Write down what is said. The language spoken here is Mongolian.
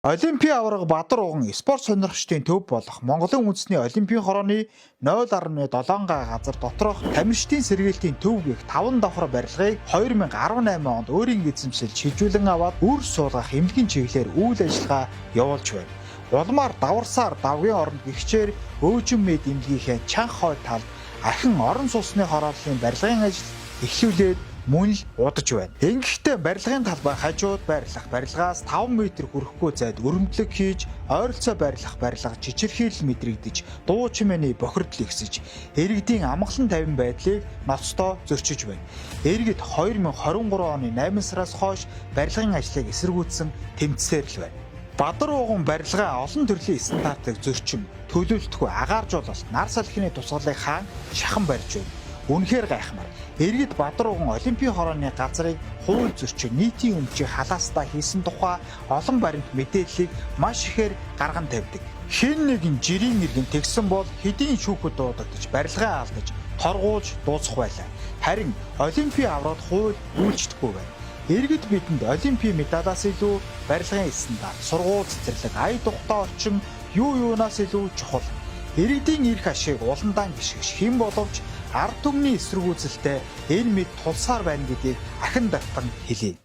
Олимпийн аварга Бадар Уган спорт сонирхчдын төв болох Монголын үндэсний олимпийн хорооны 0.7 га газар доторх тамирчдын сэргийлтийн төв гэх 5 давхар барилгыг 2018 онд өөрийн эзэмшил шилжүүлэн аваад үр суулгах эмнэлгийн чиглэлээр үйл ажиллагаа явуулж байна. Улмаар даварсаар давгийн оронд гихчээр өөжин мэд эмнэлгийнхээ чанх хойд талд ахин орон сууцны хорооллын барилгын ажил эхлүүлээд мөн л удаж байна. Ингэхдээ барилгын талбай хажууд байрлах барилгаас 5 м хүрэхгүй зайд өрөмдлөг хийж, ойролцоо байрлах барилга чичирхийлэл мэдрэгдэж, дуу чимээний бохирдол ихсэж, иргэдийн амгалан тайван байдлыг ноцтой зөрчиж байна. Иргэд 2023 оны 8 сараас хойш барилгын ажлыг эсэргүүцсэн тэмцсээр л байна. Бадар ууган барилгаа олон төрлийн стандартыг зөрчин, төлөвлөлтгүй агааржуулалт, нар салхины тусгалыг хаан шахан барьж байна. Үнэхээр гайхмаар. Иргэд Бадар ууган олимпийн хорооны газрыг хууль зөрчин, нийтийн өмчийг халаастаа хийсэн тухай олон баримт мэдээллийг маш ихээр гарган тавьдаг. Хэн нэгэн жирийн иргэн тэгсэн бол хэдийн шүүхэд дуудагдаж, барилгаа алдаж, торгуулж дуусах байлаа. Харин олимпийн аваргад хууль үйлчдэхгүй байна. Иргэд бидэнд олимпийн медалаас илүү барилгын стандарт, сургууль цэцэрлэг, ая тухтай орчин юу юунаас илүү чухал. Иргэдийн эрх ашиг уландаан гишгэж хэн боловч ард түмний эсэргүүцэлтэй энэ мэд тулсаар байна гэдгийг ахин давтан хэлье.